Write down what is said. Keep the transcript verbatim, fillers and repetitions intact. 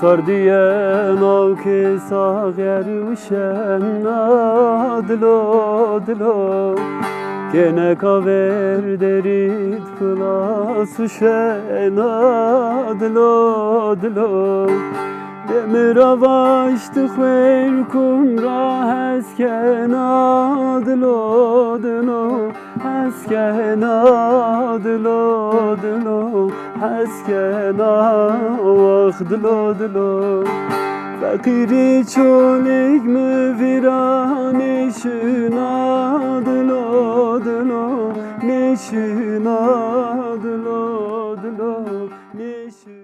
Sardiye navkê saxyer û şena dilo dilo. Kêneka ver derî di pilas û şena dilo dilo. Demira vaş di xwêr kum ra hez kena dilo dilo. Hez kena dilo dilo, hez kena wax dilo dilo. Feqîrî çolîk min vîra nêşina dilo dilo, nêşina dilo dilo, nêşina.